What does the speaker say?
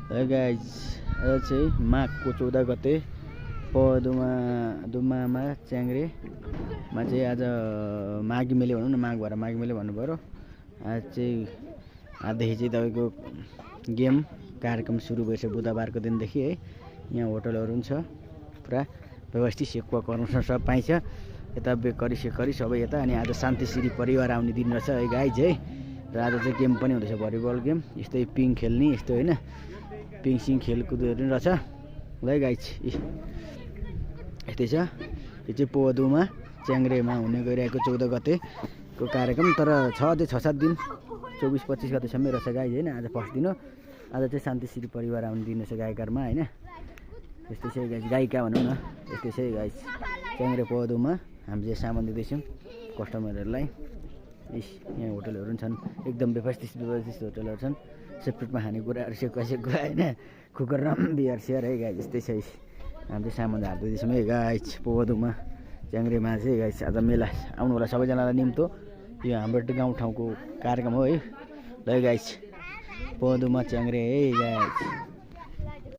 है गाइज आज चाहिँ माघको 14 गते पदुमामा च्याङ्ग्रेमा चाहिँ आज माघी मेले भनौँ न, माघ भएर माघी मेले भन्नु पऱ्यो। आज चाहिँ आजदेखि चाहिँ तपाईँको गेम कार्यक्रम सुरु भएछ बुधबारको दिनदेखि है। यहाँ होटलहरू पनि छ, पुरा व्यवस्थित सेकुवा कर्म सब पाइन्छ यता, बेकरी सेकरी सबै यता। अनि आज शान्तिश्री परिवार आउने दिन रहेछ है गाइज है। र आज चाहिँ गेम पनि हुँदैछ, भलिबल गेम, यस्तै पिङ खेल्ने यस्तो होइन, पिङ सिङ खेलकुदहरू पनि रहेछ ल गाइज। यस्तै छ, यो चाहिँ पदुमा च्याङ्ग्रेमा हुने गइरहेको 14 गतेको कार्यक्रम। तर अझै 6-7 दिन 24-25 गतेसम्म रहेछ गाइज होइन। आज फर्स्ट दिन हो। आज चाहिँ शान्तिश्री परिवार आउने दिन रहेछ गायकरमा होइन। यस्तै छ गाइज, गायिका भनौँ न। यस्तै छ गाइज, च्याङ्ग्रे पदुमा हामी चाहिँ सामान दिँदैछौँ कस्टमरहरूलाई। यहाँ होटलहरू पनि छन्, एकदम व्यवस्थित होटलहरू छन्। सेपरेटमा खानेकुराहरू सेकुवा होइन, कुकर र बियर सियर है गाइज। यस्तै छ, हामी चाहिँ सामान हालिदिँदैछौँ है गाइज पदुमा च्याङ्ग्रेमा चाहिँ गाइज। आज मेला आउनु होला सबैजनालाई निम्तो, यो हाम्रो गाउँठाउँको कार्यक्रम हो है ल गाइज। पदुमा च्याङ्ग्रे है गाइज।